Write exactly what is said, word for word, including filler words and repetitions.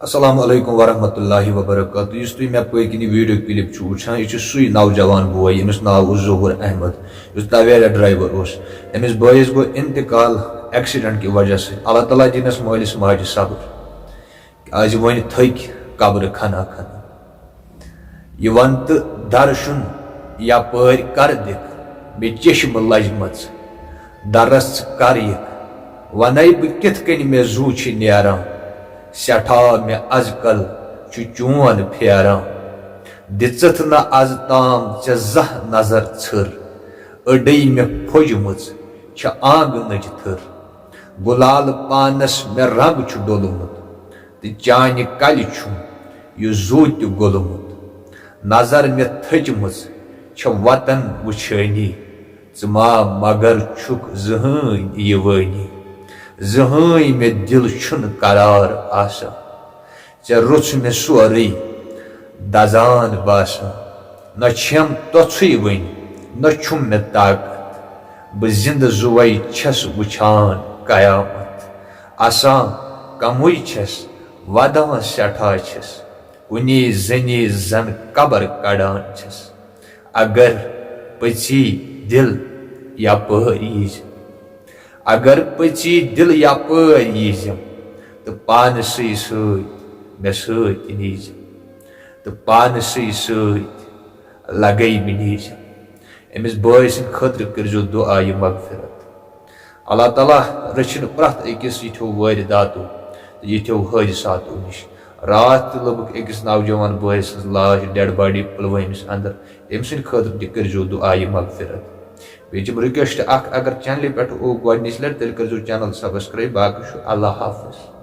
السلام علیکم ورحمۃ اللہ وبرکاتہ۔ یُس تُہۍ مےٚ پٔتۍ کِنۍ ویڈیو کلپ چھِو وٕچھان، یہِ چھُ سُے نوجوان بوے، ییٚمِس ناو اوس ظہور احمد، یُس تویرا ڈرایور اوس۔ أمِس بٲیِس گوٚو انتقال ایکسیڈنٹ کہِ وجہ سۭتۍ۔ اللہ تعالیٰ دِنَس مٲلِس ماجہِ صبر۔ آز وۄنۍ تھٔکۍ قبرٕ کھنہ کھنہ۔ یہِ وَن تہٕ دَرٕ شُن یَپٲرۍ کَر دِکھ، مےٚ چشمہٕ لجمژ۔ دَرس ژٕ کَر یِکھ، وَنے بہٕ کِتھ کٔنۍ مےٚ زُو چھِ نیران۔ سٮ۪ٹھاہ مےٚ از کل چھُ چون پھیران۔ دِژٕتھ نہ از تام ژےٚ زانٛہہ نظر ژھٔر، أڈٕے مےٚ پھوٚجمٕژ چھِ آنگنٕچ تھٔر۔ گُلال پانس مےٚ رنگ چھُ ڈوٚلمُت، تہٕ چانہِ کلہِ چھُم یہِ زُو تہِ گوٚلمُت۔ نظر مےٚ تھٔچمٕژ چھےٚ وطن وٕچھٲنی، ژٕ ما مگر چھُکھ زٕہٕنۍ یِوٲنی۔ زٕہٕنۍ مےٚ دِل چھُنہٕ قرار آسان، ژےٚ روٚژھ مےٚ سورُے دزان باسان۔ نہ چھَم تۄژھٕے وٕنۍ، نہ چھُم مےٚ طاقت، بہٕ زِندٕ زُوَے چھَس وٕچھان قیامت۔ اسان کمٕے چھَس، ودان سٮ۪ٹھاہ چھَس، کُنی زٔنی زن قبر کڑان چھَس۔ اگر پٔژی دِل یپٲرۍ ییٖزِ، اگر پٔژی دِل یپٲرۍ ییٖزٮ۪م، تہٕ پانسٕے سۭتۍ مےٚ سۭتۍ نیٖزٮ۪م، تہٕ پانسٕے سۭتۍ لگے مےٚ نیٖزٮ۪م۔ أمِس بٲے سٕنٛدِ خٲطرٕ کٔرۍزیو دُعایہِ مغفرت۔ اللہ تعالیٰ رٔچھِن پرٛٮ۪تھ أکِس یِتھیو وٲرِداتو تہٕ یِتھیو حٲدثاتو نِش۔ راتھ تہِ لٔبٕکھ أکِس نوجوان بٲے سٕنٛز لاش، ڈیڈ باڈی، پُلوٲمِس اندر۔ أمۍ سٕنٛدِ خٲطرٕ تہِ کٔرۍزیو دُعایہِ مغفرت۔ بیٚیہِ چھِم رِکویسٹ اکھ، اگر چینلہِ پٮ۪ٹھ او گۄڈٕنِچ لٹہِ، تیٚلہِ کٔرۍزیو چینل سبسکرائب۔ باقٕے چھُ اللہ حافظ۔